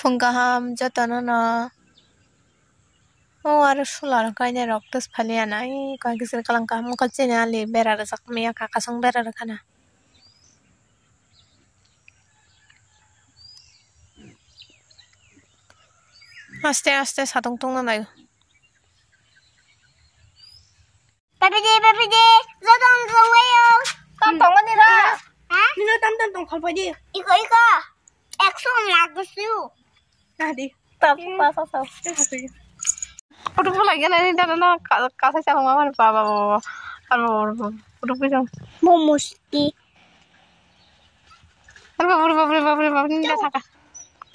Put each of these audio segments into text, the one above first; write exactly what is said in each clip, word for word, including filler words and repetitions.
Phung kaham jotono no. O aro solar kainai rok tos phalia na, ai koi kisir kalang kaham wngkha chini ali bera rwjak mia kha kasung bera rwkha na. Aste aste satung tungna nai. Papidi, papidi, joto wng tonglaio. Tam tongmani ra. Ha? Nino tam tam tong khalpai di. Iko, iko. Ekso lakh gosio. Nah di. Tam pasa sa. Photo photo lagi na ni dana na kasa sa ma ma ba ba ba. Aro photo photo. Mo musti. Bapre bapre bapre bapre bapre, nindal thaka.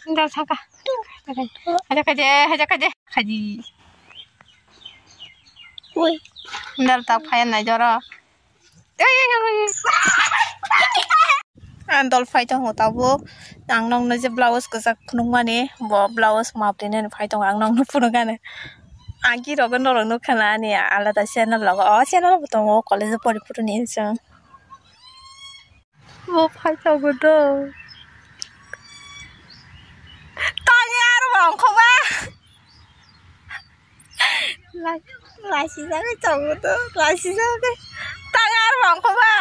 Nindal thaka. Haja kaje, haja kaje. Khaji. Ui. Nindal tak phaya nai jora. Ui, ui, ui, ui. Ang dol phai tongo tabuk. Ang nokno je blouse kwchak phunukmani, bo blouse map rinani phai tongo, ang nokno phunukani. Ang ki rogo norok nukha na ani alada channel rogo. O channel bo tongo, college o pori phuru ni chwng. Bo phai tongo do. Tanya aro bongkho ba. Lai, lai si jagwi tongo do, lai si jagwi. Tanya aro bongkho ba.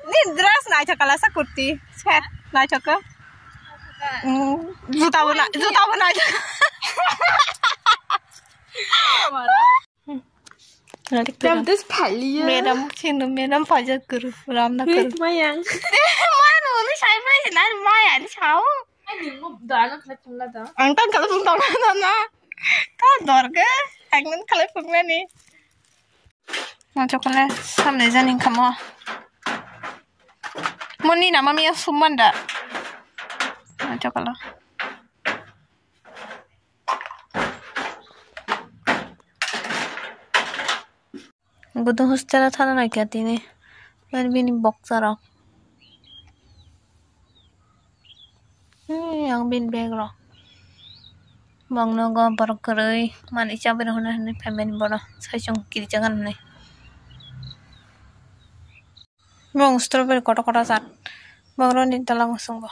Ni dress naithok kala sa kurti. Set naithok ko. Mm, juta bo na, juta bo naithok. Madam, this phalio. Madam, sino madam phaja kuru, ram na kuru. Mayang. Mano, ni sai mai na maya ni sao. Ani mo dana khala chungla da. Ang tan kala sung tong na na. Ta dor ke, ang nan kala sung na ni. Mo chokole samne jani kamo. Mo ni nama miya sumanda. Mo chokolo. Gudu hostel o thana nai kha tini. Bini boksa rok. Hei, yang bini bag rok. Bang nogo borok kwrwi manwi chabwi rw hwnwi phaimani bono saichung kirjak hwnwi. Bong strawberry kotor kotor jat. Bong roni tola mosong bo.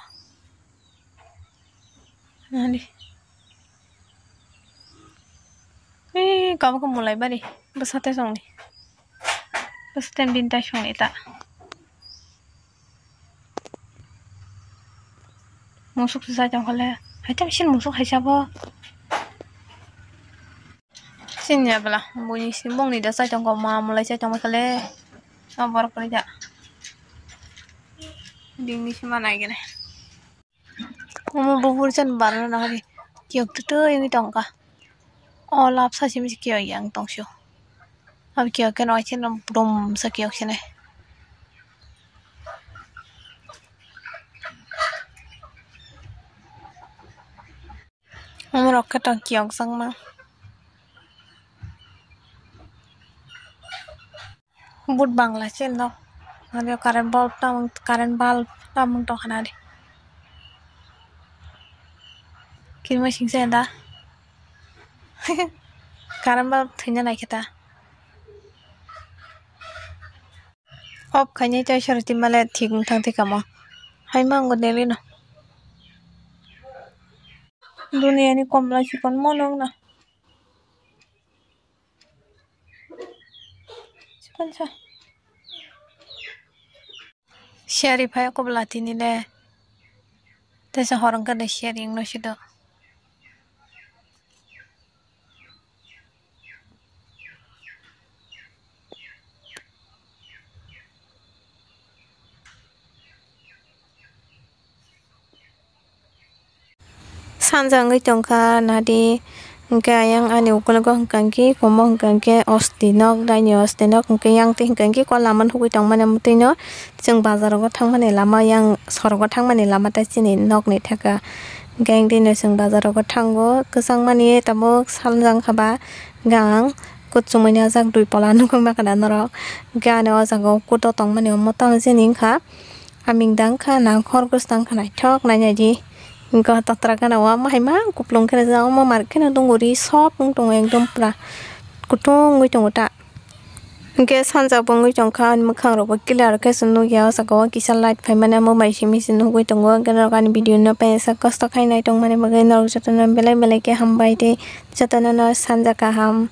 Nani. Hei, kabo khe mulai bari. Bwsa tai songni. Bwsa tai bini tai songni ta. Musuk se sai tongkha le. Hai tam sin musuk hai sabo. Sin ya bela. Buni sin bongni da sai tongkha ma mulai sai tongkha le. O borok kwrwi da. Dingni sima nai gene. Omo buphur chen barna nahari kiyok tutu yungwi tongkha. O lapsa simi se kiyok yang tongsio. Abo kiyok khe no aise no brum sa kiyok sinai. Omo rok khe tong kiyok jakma. But bangla se nok. Aro current bulb tamung, current bulb tamung tongkha nari. Kirima singsa da. Current bulb thwina naikhe ta. Off khainai tei sori twi male thik wng thang thwi kamo. Hai mango daily no. Duniyani komla chikon mono wngna. Sikansa. Siyari phai kubla tini le. Tesa hor wngkha de siyari wngno sido. Sanja wngwi tongkha nadi, hwnkhe ayang ani ukologo hwnkha khe komo hwnkha khe osti nok, daini osti nok hwnkhe yang twi hwnkha khe kol lama nugwi tongmani mwtwino chwng bazar rogo thangmani lama yang sorok o thangmani lama tei chini nokni theka hwnkhe yang twi no chwng bazar rogo thango kwchangmani tabuk saljang kha ba gang kuchumui ni ajak dui pola nugwi mankha na norok hwnkhe ani o jaga o kuto tongmani omo tamo chini wngkha. Aming dang kha nang khorgos tang kha naithok nainai di. Wngkha tatra gana o ama hai ma kuplung khe rijak omo mar kheno dongori sop wng tongo ekdom pura kutung wngwi tongo ta. Hwnkhe sanja bo wngwi tongkha, ani mwkhang rokbo clear khe se nukya, o jaga o kisa light phaimani amo bai simi se nugwi tongo. Hwnkhe norok ani video no paisa kosto khai nai tongmani bagwi norok jotono belai belai khe hambai tei jotono no sanja kaham.